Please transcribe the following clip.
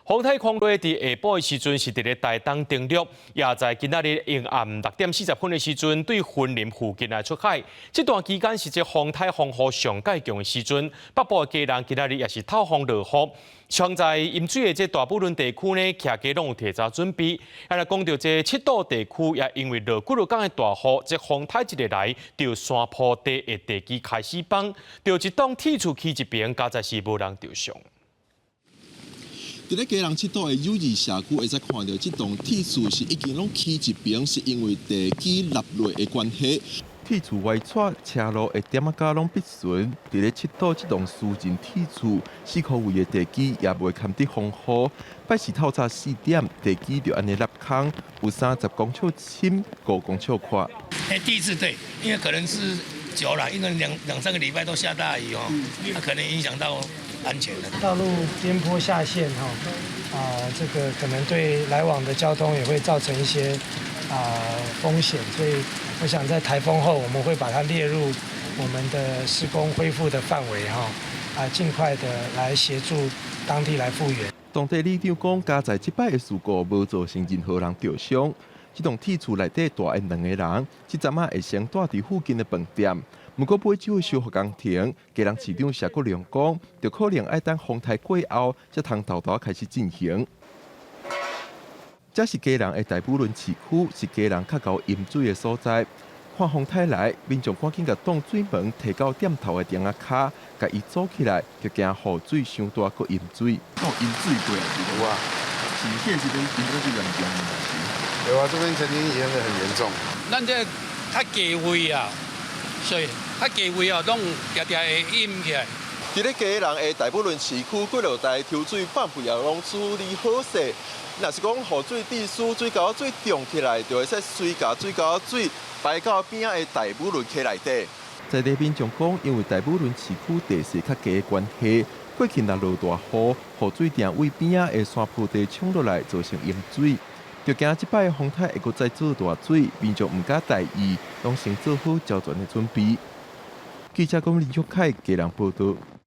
風颱狂雷佇下晡的時陣是佇咧台東登陸，也在今仔日下暗6點40分的時陣對雲林附近來出海。這段期間是這風颱風雨上蓋強的時陣，北部的基隆今仔日也是透風落雨。像在淹水的這大武崙地區呢，徛家攏有提早準備。啊，來講著這七堵地區也因為落幾落工的大雨，這風颱一下來，就山坡地的地基開始崩，就一棟鐵厝起一爿，佳哉是無人著傷。佇咧基隆七堵的友誼社區，會使看著這棟鐵厝是已經攏起一爿，是因為地基凹落的關係。鐵厝歪斜，車路的點仔甲攏必順。佇咧七堵這棟私人鐵厝，四箍圍的地基也袂堪得風雨。拜四透早4點，地基就按呢凹空，有30公尺深，5公尺寬。欸，第一次對，因為可能是久了，因為兩三個禮拜都下大雨哦，它可能影響到安全的。道路邊坡下陷哈，啊，這個可能對來往的交通也會造成一些啊風險，所以我想在颱風後，我們會把它列入我們的施工恢復的範圍哈，啊，盡快的來協助當地來復原。當地里長講，佳哉這擺的事故無造成任何人著傷。這棟鐵厝內底蹛的兩個人，這陣仔會先蹛佇附近的飯店。毋過尾洲的修復工程，基隆市長謝國樑講，就可能愛等風颱過後，才通沓沓開始進行。這是基隆的大武崙市區，是基隆較𠢕淹水的所在。看風颱來，民眾趕緊共擋水門提到店頭的頂仔跤，共伊阻起來，就驚雨水傷大閣淹水。有淹水過啊？有啊，是彼時陣淹得最嚴重的。有啊，這邊曾經淹得很嚴重。咱這較低位啊，所以較低位哦，攏定定會淹起來。佇咧基隆的大武崙市區，幾落台抽水泵浦也攏處理好勢。若是講雨水致輸，水溝水漲起來，就會使隨共水溝水排到邊仔的大武崙溪內底。在地民眾講，因為大武崙市區地勢較低的關係，過去若落大雨，雨水定位邊仔的山坡地沖落來，造成淹水。就驚這擺風颱會閣再做大水，民眾毋敢大意，攏先做好周全的準備。記者講林玉凱基隆報導。